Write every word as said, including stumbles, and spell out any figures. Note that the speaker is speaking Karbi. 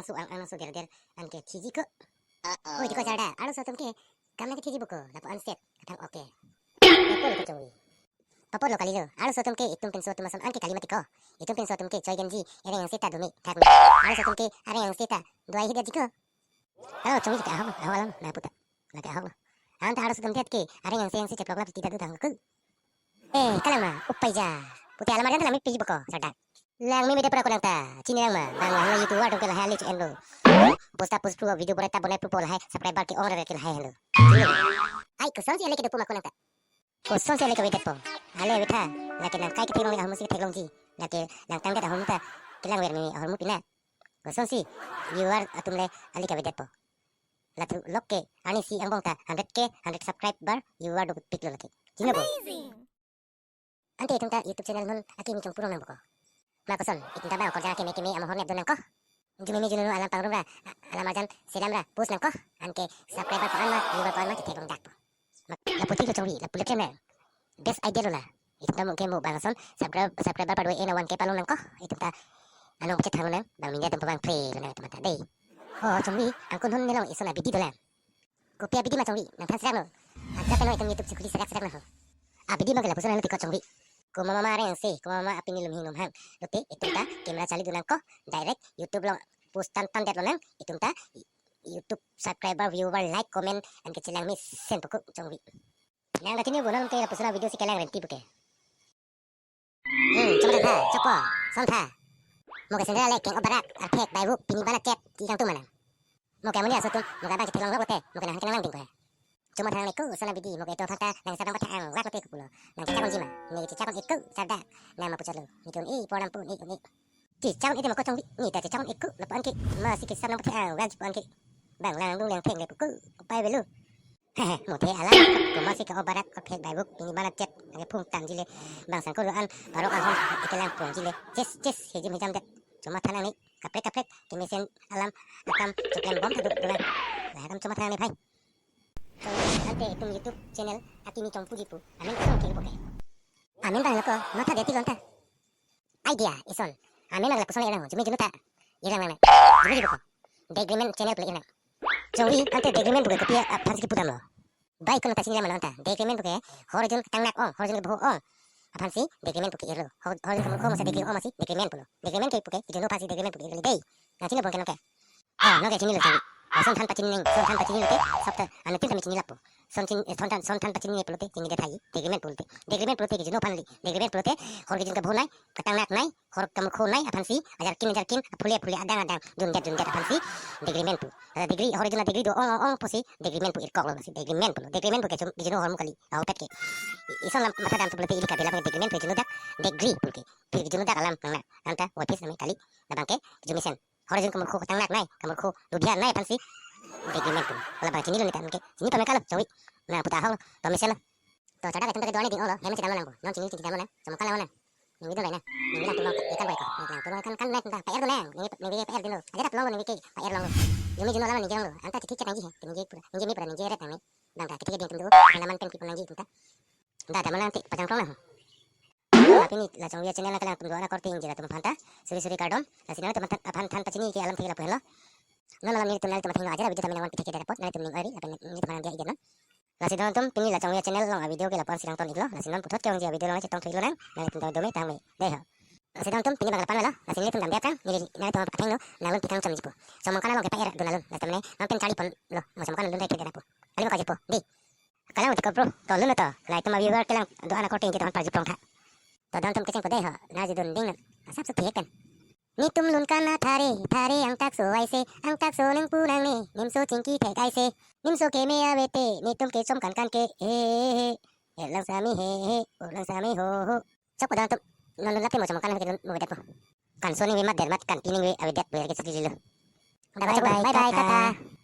Su ang ang su der der anke thiji ko. Oi, diko charda. Arloso atum ke kam nangkethiji buko. Lapu anset. Kathang oke. Papo lo kachongri. Papo lo kalilo. Arloso atum ke itum pinso atum ason anke kali mati ko. Itum pinso atum ke choi genji. Areng angse ta dome. Thak. Arloso atum ke areng angse ta dua hida diko. Halo, chongri ke ahok, ahok alam, na puta. Lake ahok lo. Anta arloso atum det ke, areng angse angse cheplok lap tita dudang ke. Eh, kalang ma, upai ja. Pute alam arjan ta langme piji buko, sardak. Langme mede pura ko nang ta, chini lang ma, bang lang YouTube atum ke lahai le chu enlo. Posta post pro, video bonai ta bonai pro po lahai, subscriber ke ong rere ke lahai lo. Ai, kosonsi ale kedo pu ma ko nang ta. Kosonsi ale kavedetpo. Ale avetha, lake nangkai ketheklong ahormu si ketheklongji. Lake nangtang det ahormu ta, kelang ver me ahormu pina. Kosonsi, viewer atum le ale kavedetpo. Lathu lok ke, ani si angbong ta, hundred K, hundred subscriber, viewer dopik lo lake. Chini bo. Amazing. Ante itum ta YouTube channel non akimi chongpurong nang buko. Ma koson, itum ta bang korja keme keme amohor nep do nang ko. Jumeme jununu alam pangrum ra, a-, alam arjan selam ra, post nang ko. Anke subscriber ko-an ma, viewer ko-an ma, ketheklong dakpo. Mak, lapu thik lo chongri, lapu le keme. Best idea lo la. Itum ta mo ke mo bang ason, subscribe, subscriber padoi ena one K palong nang ko. Itum ta anong chethan lo nang, bang mini atum pabang pre lo nang itum ta dei. Oh, chongri, angkun hon nelong ison abidi dolang. Kopi abidi ma chongri, nangthan serak lo. Ajak peno itum YouTube si khuli serak serak nang ho. Abidi ma ke lapuson nang tiko chongri. Komat ma areng angse, komat ma apini lumhi lumhang. Lote itum ta camera chali do nang ko, direct YouTube along post tan tan det lo nang, itum ta YouTube subscriber, viewer, like, comment, anke chelang mesen puko chongri. Nang kachini bo nang ke lapuson avideo si kelang renti puke. Hmm, chomot tha, chokpo, son tha. Mo ke sendal le keng obarak, arphek, baibuk, pini bana chet, ti kangtung ma nang. Mo ke amonit aso atum, mo ke abang chetheklong lok lote, mo ke nang kelang ding ko he. Chomot tha nang le ko, son abidi, mo ke itum aphan ta, nang sabang patha ang, lak lote ko pulo. Nang chechak unji ma, ne chechak un-e ko, sardak, nang ma puchot lo, nitun e, pornam pun e, un-e. Chechak un-e te ma ko chongri, ne ta chechak un-e ko, lapu anke, masi kesap nang patha ang, lak ji pu anke. Bang lang dung lang theng le pu ko, pai velo. Hehe, mo the alam, komatsi ke obarak, arphek baibuk, pini bana chet, anke phung tangji le, bang sangkur an, parok ahon, ekelang pongji le, ches, ches, hejim hejam det, chomot tha nang ni, kaprek kaprek, kemesen alam, akam, choklem bom thadu, dolang. Lahai akam chomot tha nang ni bhai. Ante itum YouTube channel, akimi chongpuji pu, amen kosong ke ipo ke. Amen bang lo ko, matha deti lonta. Idea, ison. Amen nang lapuson le nang, jumi junu ta. Irang nang. Jumi junu ko. Degremen channel pule nang. Chongri, ante degremen puke kopi aphan si kipudam lo. Bai kono ta chini lam nang ta. Degremen puke, hor jun tangnak ong, hor jun kebho ong. Aphan si, degremen puke irlo. Hor, hor jun kemukho masa degre ong masi, degremen pulo. Degremen ke puke, junu aphan si degremen puke irlo dei. Nang chini bongke nang ke. Ah, nang ke chini lo chongri. Ah, son than pachini nang, son than pachini lote, sab ta, anu tin kami chini lapo. Son chin, eh, son than, son than pachini pulote, chini det hai, degremen pulote. Degremen pulote ke junu aphan le, degremen pulote, hor ke jun kebho nai, ketangnak nai, hor kemukho nai, aphan si, ajar kin, ajar kin, aphule, aphule, adang, adang, jundet, jundet, aphan si, degremen pu. Ada degre, hor jun degre do, ong, ong, ong, pusi, degremen pu irkok lo, si, degremen pulo. Degremen pu ke jun, junu ahormu kali, ahorpet ke. I-, ison lam matha dam pulote, ili kabe lam degremen pu junu dak, degre pu ke. Pu ke junu dak alam, nang na, anta, wapis nami kali, labang ke, jumisen. Hor jun kemukho ketangnak nai, kemukho ludhian nai aphan si. Degremen pu. Labang chini lo ne ta ke. Chini pame kalo, chongri. Nang puta ahok lo, pamesen lo. To chardak itum ta kedo-an ding ong lo, hem si dam lo nang pu. Non chini chini dam lo nang. Chomong kan lang lo nang. Nang video nang. Nang video nang tulong ikan bai ko. Nang tulong ikan kan nang ta P R do nang. Nang, nang video P R ding lo. Aja dap long lo nang video P R long lo. Jumi junu alam nang jeng lo. Anta chithi chet nangji he. Nang je pura. Nang je mi pura nang je ret nang ni. Bang ta chithi ke ding tum do. Nang man pen people nangji tum ta. Da, da, mana nanti pajang krong na. Halo, apini la Chongvi a-channel nangkelang atum do-an akorte ingjir atum aphanta suri suri kardom. Lasi nanglitum aphan than pachini ke alam thek lapu helo. Non alam nelitum nanglitum athengno ajat a-video tame nangvan pithek ke dapot, nanglitum ning ori, lapen nelitum aphan dia ijat non. Lasi don atum, pini la Chongvi a-channel along a-video ke lapu-an si nangton iklo. Lasi non puthot ke-ongji a-video along chetong thu iklo nang, nanglitum dome tangme. Dei ho. Lasi don atum, pini bang lapu-an lo, lasi nelitum damde aphrang, neli nanglitum athengno nanglun kethang chomjipo. Chomong kan along kepa-er dun alun, lasi tamne non pen charlipon lo, mo chomong kan alun dai ke dei lapu. Kali mo kajirpo, dei. Kalang uti ko bro, to lun to. Lahai atum a-viewer kelang do-an akorte ingjir atum aphan parjuprong tha. To don atum kecheng po dei ho, nangji dun ding non. Asap su thek pen. Netum lun kan na thare, thare angthak so aise, angthak so nangpu nangne, nimso chingki thek aise, nimso keme avete, netum kechom kan kan ke, he he he. Erlang sami he he, urlang sami ho ho. Chokpo don atum, non lun lap te mo chomong kan ke lun mo vedet po. Kanso ningve mat der mat, kanpi ningve avedet pu er ke chili lo. Bye bye, bye bye, tata.